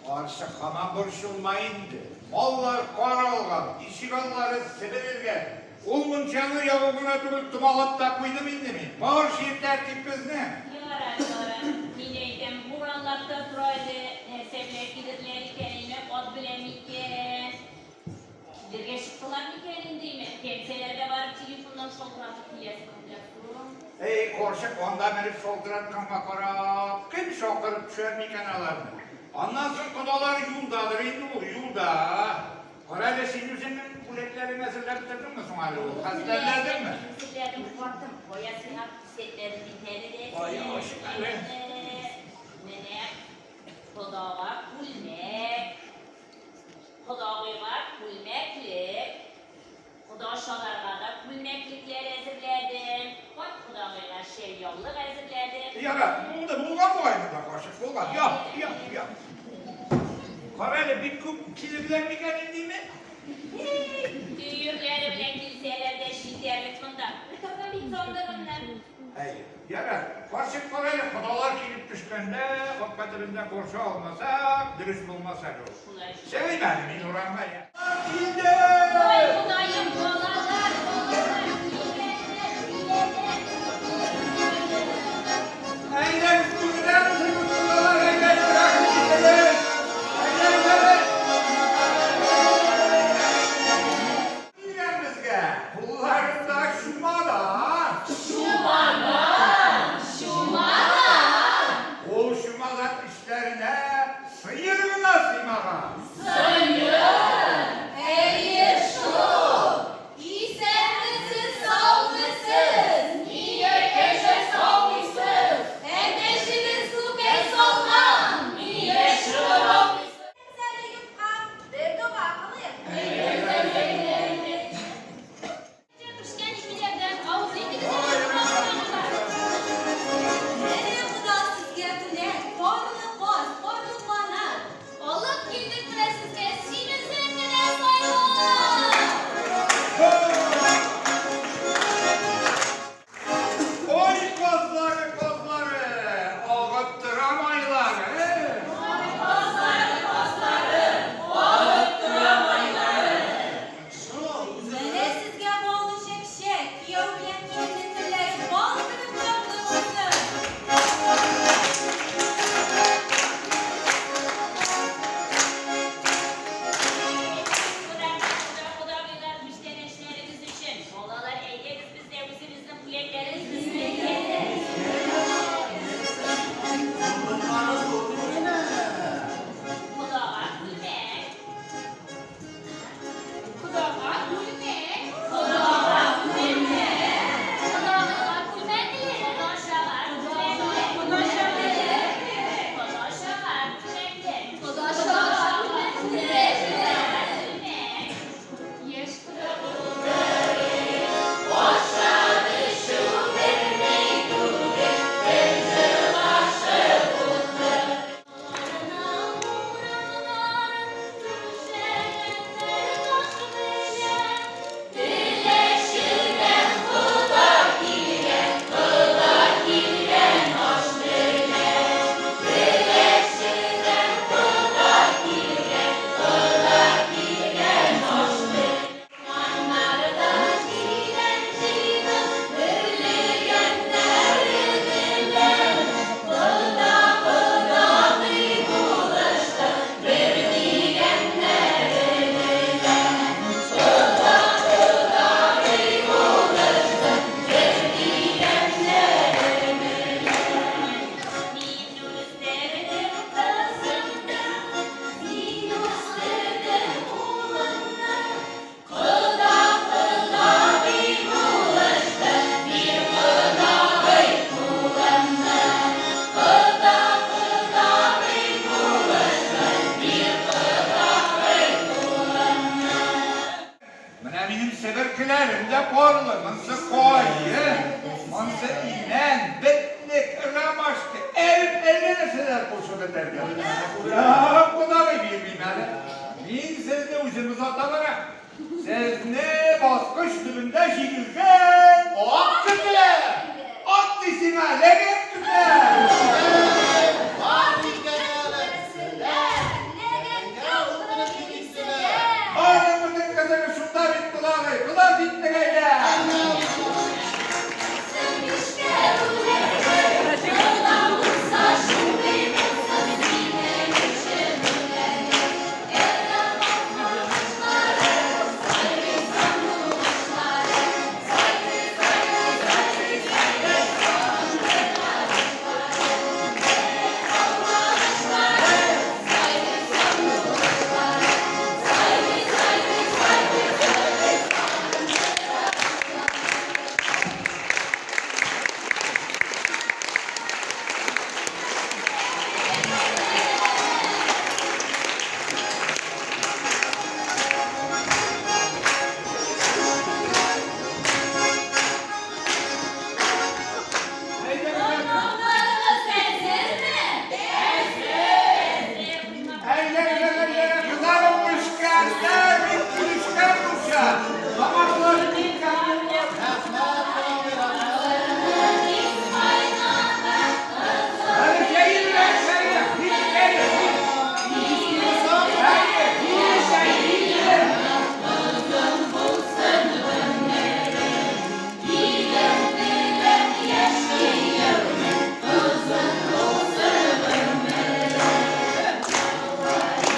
Карчык, һаман борчылма инде. Маллар каралган, ишегаллары себерелгән. Ул мунчаны ягу гына түгел, томалап та куйдым инде мин. Бар җир тәртип безнең. Ярар, ярар. Мин әйтәм, буранлап та тора әле. Нәрсә белән килерләр икән, әйме, ат белән микән? Килергә чыктылар микән инде, әйме? Кәнсәләргә барып телефоннан шалтыратып киләсең дә соң. Әй, карчык, анда менеп шалтыратканга карап, кем чакырып төшәр микән аларны? Аннан соң кодалар юлдадыр инде ул, юлда. Кара әле, син үзеңнең бүләкләреңне әзерләп бетердеңме соң әле ул? Хәстәрләдеңме? Әзерләдем, картым. Кая сиңа кисәкләрем бит әле дә. Кая ачык әле. Менә кодага күлмәк, кодагыйга күлмәклек, кодачаларга да күлмәклекләр әзерләдем, карт кодагыйга шәльяулык әзерләдем. Ярар, булды, булган бугай монда, карчык, булган. Яп, яп, яп. Кара әле, бик күп килерләр микән индеме? Төерләре белән килсәләр дә җитәрлек монда. Тотам бит сандыгымны. Әйе, ярар. Карчык, кара әле, кодалар килеп төшкәндә, капка төбендә каршы алмасак, дөрес булмас әле ул. Шулай шул. Чыгыйм әле мин урамга, я. Килде! Ой, Ходаем, балалар, балалар, килгәннәр, киләләр. Әйдәгез, түрдән үзегез утыралар, әйдәгез, рәхим итегез. Әйдәгез әле. Килгән безгә, кулларында чумадан. Чумадан, чумадан. Ул чумадан эчләренә сыер гына сыймаган. Сыер! Әйе шул! Исәнмесез, саумысыз! Нигә кәҗә саумыйсыз? Әтәчегез күкәй салган, нигә чыгып алмыйсыз? Әле юкка бер дога кылыйк. Пешкән ипиләрдән авыз итегез әле, кодагыйлар. Менә кода сезгә бүләк, парлы каз, парлы канат. Алып килдек менә сезгә симезен генә сайлап. Ой, казлары, казлары, агып тора майлары. Ой, казлары, казлары, агып тора майлары. Менә сезгә баллы чәкчәк, кияү белән киленнең телләре бал кебек татлы булсын. Кода-кодагыйлар, күчтәнәчләрегез өчен. Балалар, әйдәгез без дә үзебезнең бүләкләребезне бирәбез. Кодага күлмәк. Кодага күлмәк. Кодага күлмәк. Кодагыйга күлмәкле. Кодачалар күлмәкле. Кодачалар. Кодачалар күлмәкле. Кодачалар күлмәкле. Күлмәк. Яшь кода. Урамнарын түшәгәннәр таш белән. Теләчедән кода килгән, кода килгән аш белән. Теләчедән кода килгән, кода килгән аш белән. Урманнарда җилән җыйдым, бөрлегәннәре белән. Кода кодагый булышты, бер дигәннәре белән. Кода кодагый булышты, бер дигәннәре белән. Мин үстердем кызымны, син үстердең улыңны. Кода кодагый булышты, бир кодагый кулыңны. Кода кодагый булышты, бир кодагый кулыңны. Менә минем себеркеләрем дә парлы, монсы каен, монсы имән, бетлек, ромашка, әреп әллә нәрсәләр кушып бетердем.